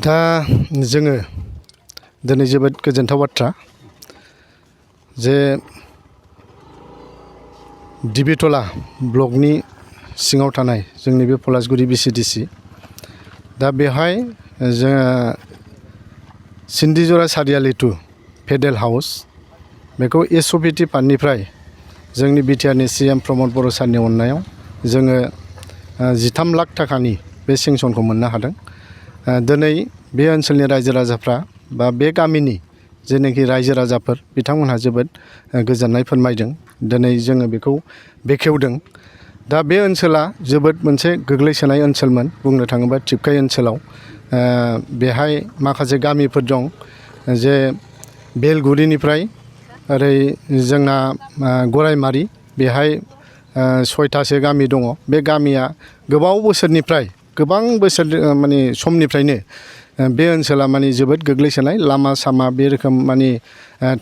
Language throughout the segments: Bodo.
दा जोङो दिनै जोबोद गोजोनथाव बाथ्रा जे दिबितला ब्लकनि सिङाव थानाय जोंनि बे पलासगुरि बिसिडिसि दा बेहाय जोङो सिन्दिजरा सारियालि टु फेडेल हाउस बेखौ सपड फान्डनिफ्राय जोंनि बिटिआरनि सिएम प्रमद बर' सारनि अननायाव जोङो 13 लाख थाखानि बे सेंसनखौ मोननो हादों। दिनै बे ओनसोलनि रायजो राजाफ्रा बा बे गामिनि जेनाखि रायजो राजाफोर बिथांमोनहा जोबोद गोजोननाय फोरमायदों। दिनै जोङो बेखौ बेखेवदों। दा बे ओनसोला जोबोद मोनसे गोग्लैसोनाय ओनसोलमोन बुंनो थाङोबा टिपकाइ ओनसोलाव बेहाय माखासे गामिफोर दं जे बेलगुरिनिफ्राय ओरै जोंना गरायमारि बेहाय 6थासो गामि दङ। बे गामिया गोबाव बोसोरनिफ्राय गोबां बोसोर माने समनिफ्रायनो बे ओनसोला माने जोबोद गोग्लैसोनाय लामा सामा बे रोखोम माने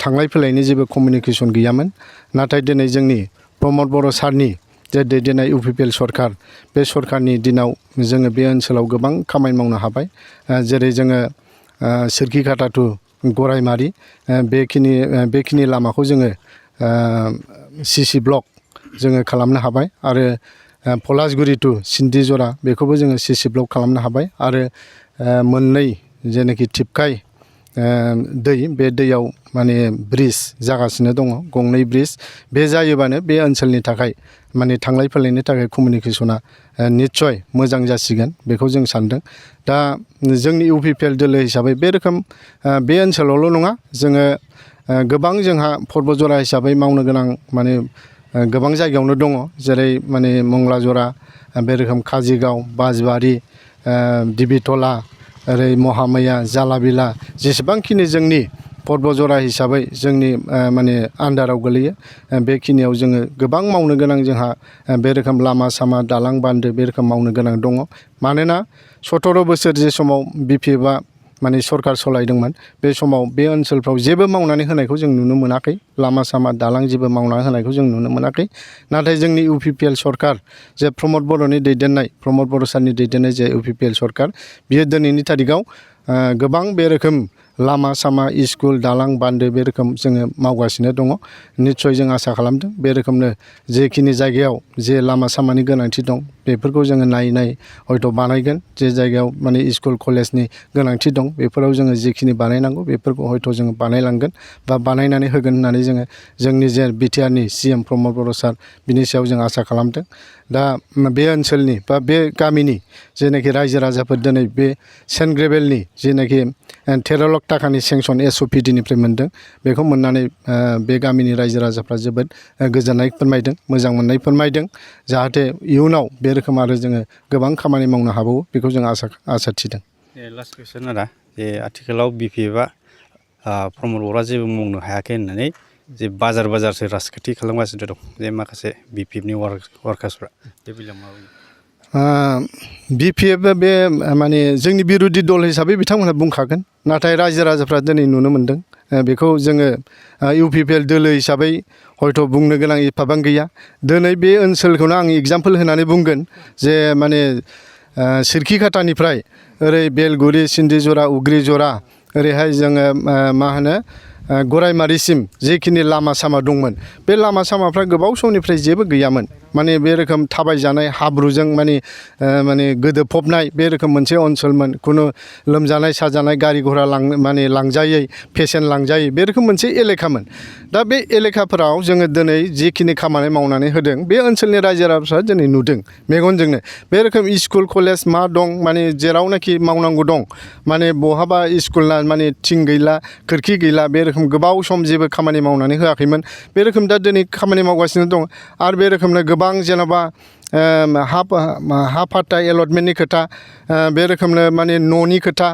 थांलाय फैलायनि जेबो कमिउनिकेसन गैयामोन। नाथाय दिनै जोंनि प्रमद बर' सारनि जे दैदेननाय इउपिपिएल सरकार बे सरकारनि दिनाव जोङो बे ओनसोलाव गोबां खामानि मावनो हाबाय। जेरै जोङो सोरखिखाटा टु गरायमारि बेखिनि लामाखौ जोङो सिसि ब्लक जोङो खालामनो हाबाय आरो पलासगुरि टु सिन्दिजरा बेखौबो जोङो सिसि ब्लक खालामनो हाबाय आरो मोननै जेनाखि टिपकाइ दै बे दैयाव माने ब्रिज जागासिनो दङ गंनै ब्रिज बे जायोबानो बे ओनसोलनि थाखाय माने थांलाय फैलायनि थाखाय कमिउनिकेसना निस्सय मोजां जासिगोन बेखौ जों सानदों। दा जोंनि इउपिपिएल दोलो हिसाबै बे रोखोम बे ओनसोलावल' नङा जोङो गोबां जोंहा पर्बजरा हिसाबै मावनो गोनां माने गोबां जायगायावनो दङ। जेरै माने मंलाजरा बे रोखोम काजिगाव बाजबारि दिबितला ओरै महामैया जालाबिला जेसेबांखिनि जोंनि पर्बजरा हिसाबै जोंनि माने आन्दाराव गोलैयो बेखिनियाव जोङो गोबां मावनो गोनां जोंहा बे रोखोम लामा सामा दालां बान्दो बे रोखोम मावनो गोनां दङ। मानोना 17 बोसोर जे समाव बिपिएफआ माने सरकार सलायदोंमोन बे समाव बे ओनसोलफ्राव जेबो मावनानै होनायखौ जों नुनो मोनाखै। लामा सामा दालां जेबो मावनानै होनायखौ जों नुनो मोनाखै। नाथाय जोंनि इउपिपिएल सरकार जे प्रमद बर'नि दैदेननाय प्रमद बर' सारनि दैदेननाय जे इउपिपिएल सरकार बियो दिनैनि थारिखआव गोबां बे रोखोम लामा सामा स्कुल दालां बान्दो बे रोखोम जोङो मावगासिनो दङ। निस्सय जों आसा खालामदों बे रोखोमनो जेखिनि जायगायाव जे लामा सामानि गोनांथि दं बेफोरखौ जोङो नायै हयथ' बानायगोन। जे जायगायाव माने स्कुल कलेजनि गोनांथि दं बेफोराव जोङो जेखिनि बानायनांगौ बेफोरखौ हयथ' जोङो बानायलांगोन बा बानायनानै होगोन होननानै जोङो जोंनि जे बिटिआरनि सिएम प्रमद बर' सार बिनि सायाव जों आसा खालामदों। दा बे ओनसोलनि बा बे गामिनि जेनाखि रायजो राजाफोर दिनै बे सेन्ट ग्रेभेलनि जेनाखि 13 लाख थाखानि सेंसन सपडनिफ्राय मोनदों बेखौ मोननानै बे गामिनि रायजो राजाफ्रा जोबोद गोजोननाय फोरमायदों मोजां मोननाय फोरमायदों। जाहाथे इयुनाव बे रोखोम आरो जोङो गोबां खामानि मावनो हाबावो बेखौ जों आसा थिदों। लास्ट कुइसन आदा जे आथिखालाव बिपिएफआ प्रमद बर'आ जेबो मावनो हायाखै होननानै जे बाजारसो राजखान्थि खालामगासिनो दं जे माखासे बिपिएफनि वार्कार्सफ्रा बे बेलायाव माबायदि बिपिएफ बे माने जोंनि बिरोधि दल हिसाबै बिथांमोनहा बुंखागोन। नाथाय रायजो राजाफ्रा दिनै नुनो मोनदों बेखौ जोङो इउपिपिएल दोलो हिसाबै हयथ' बुंनो गोनां एफाबां गैया। दिनै बे ओनसोलखौनो आं एगजामपोल होनानै बुंगोन जे माने सोरखिखाटानिफ्राय ओरै बेलगुरि सिन्दिजरा उग्रिजरा ओरैहाय जोङो मा होनो गरायमारिसिम जेखिनि लामा सामा दंमोन बे लामा सामाफ्रा गोबाव समनिफ्राय जेबो गैयामोन। माने बे रोखोम थाबायजानाय हाब्रुजों माने गोदोफबनाय बे रोखोम मोनसे ओनसोलमोन। खुनु लोमजानाय साजानाय गारि घरा माने लांजायै पेसेन्ट लांजायै बे रोखोम मोनसे एलेखामोन। दा बे एलेखाफोराव जोङो दिनै जिखिनि खामानि मावनानै होदों बे ओनसोलनि रायजो राजाफ्रा दिनै नुदों मेगनजोंनो। बे रोखोम स्कुल कलेज मा दं माने जेरावनाखि मावनांगौ दं माने बहाबा स्कुलना माने थिं गैला खोरखि गैला बे रोखोम गोबाव सम जेबो खामानि मावनानै होआखैमोन। बे रोखोम दा दिनै खामानि मावगासिनो दं। आरो बे रोखोमनो गोबां जेन'बा हा पाट्टा एलटमेन्टनि खोथा बे रोखोमनो माने न'नि खोथा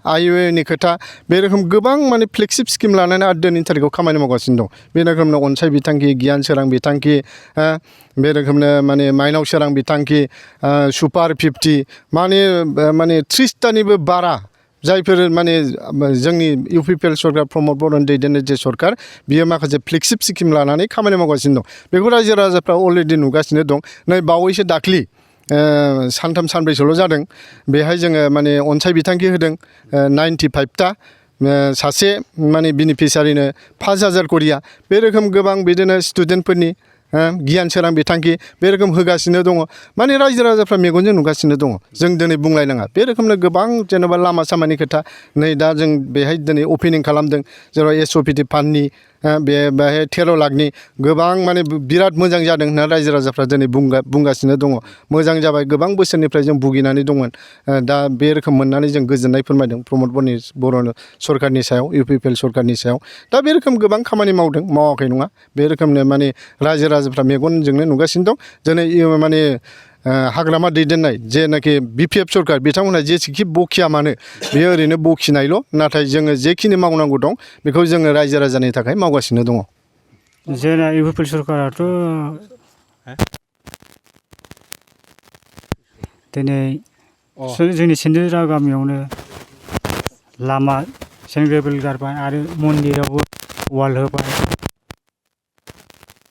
आइवेनि खोथा बे रोखोम गोबां माने फ्लेगशिप स्किम लानानै आरो दिनैनि थारिखआव खामानि मावगासिनो दं। बे रोखोमनो अनसाय बिथांखि गियान सोरां बिथांखि बे रोखोमनो माने माइनाव सोरां बिथांखि सुपार 50 माने 30टानिबो बारा जायफोर माने जोंनि इउपिपिएल सरकार प्रमद बर'नि दैदेननाय जे सरकार बियो माखासे फ्लेगशिप स्किम लानानै खामानि मावगासिनो दं। बेखौ रायजो राजाफ्रा अलरेडि नुगासिनो दं। नै बावैसो दाख्लि सानथाम सानब्रैसोल' जादों बेहाय जोङो माने अनसाय बिथांखि होदों 95टा सासे माने बेनिफिसारिनो 5,000 करिया बे रोखोम गोबां बिदिनो स्टुडेन्टफोरनि गियान सोरां बिथांखि बे रोखोम होगासिनो दङ माने रायजो राजाफ्रा मेगनजों नुगासिनो दङ जों दिनै बुंलायनाङा बे रोखोमनो गोबां जेनेबा लामा सामानि खोथा नै दा जों बेहाय दिनै अपेनिं खालामदों जेराव SOPD फान्डनि बेहाय 13 लाखनि गोबां माने बिराद मोजां जादों होनना रायजो राजाफ्रा दिनै बुंगासिनो दङ मोजां जाबाय गोबां बोसोरनिफ्राय जों भुगिनानै दंमोन दा बे रोखोम मोननानै जों गोजोननाय फोरमायदों प्रमद बर' सरकारनि सायाव UPPL सरकारनि सायाव दा बे रोखोम गोबां खामानि मावदों मावाखै नङा बे रोखोमनो माने रायजो राजाफ्रा मेगनजोंनो नुगासिनो दं दिनै माने हाग्रामा दैदेननाय जेनाखि BPF सरकार बिथांमोनहा जेसेखि बखिया मानो बेयो ओरैनो बखिनायल' नाथाय जोङो जेखिनि मावनांगौ दं बेखौ जोङो रायजो राजानि थाखाय मावगासिनो दङ जोंना UPPL सरकाराथ' दिनै जोंनि सेन्देरा गामियावनो लामा सेंग्रेबेल गारबाय आरो मन्दिरावबो वाल होबाय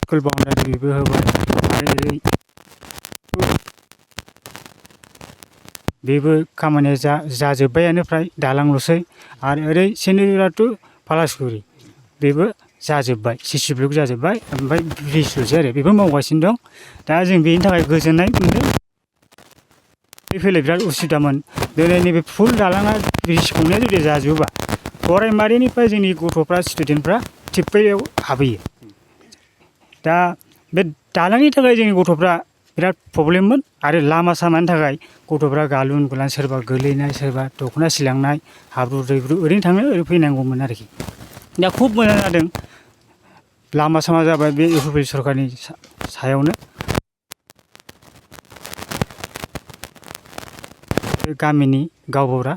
स्कुल बाउन्डारिबो होबाय आरो बेबो खामानिया जाजोब्बायानो फ्राय दालांल'सै आरो ओरै सेन्देरा टु पालासगुरि बेबो जाजोब्बाय CC ब्लक जाजोब्बाय ओमफ्राय ब्रिजल'सै आरो बेबो मावगासिनो दं दा जों बेनि थाखाय गोजोननाय मोनदों फैलाय बिराद उसुबिदामोन दिनै नैबे फुल दालाङा ब्रिज गंनाया जुदि जाजोबोबा गरायमारिनिफ्राय जोंनि गथ'फ्रा स्टुडेन्टफ्रा थिप्पैयाव हाबहैयो दा बे दालांनि थाखाय जोंनि गथ'फ्रा बिराद प्रब्लेममोन आरो लामा सामानि थाखाय गथ'फ्रा गालुन गुलान सोरबा गोलैनाय सोरबा दख'ना सिलांनाय हाब्रु दैब्रु ओरैनो थांनो ओरै फैनांगौमोन आरोखि दा खुब मोजां जादों लामा सामा जाबाय बे UPPL सरकारनि सायावनो गामिनि गावबुरा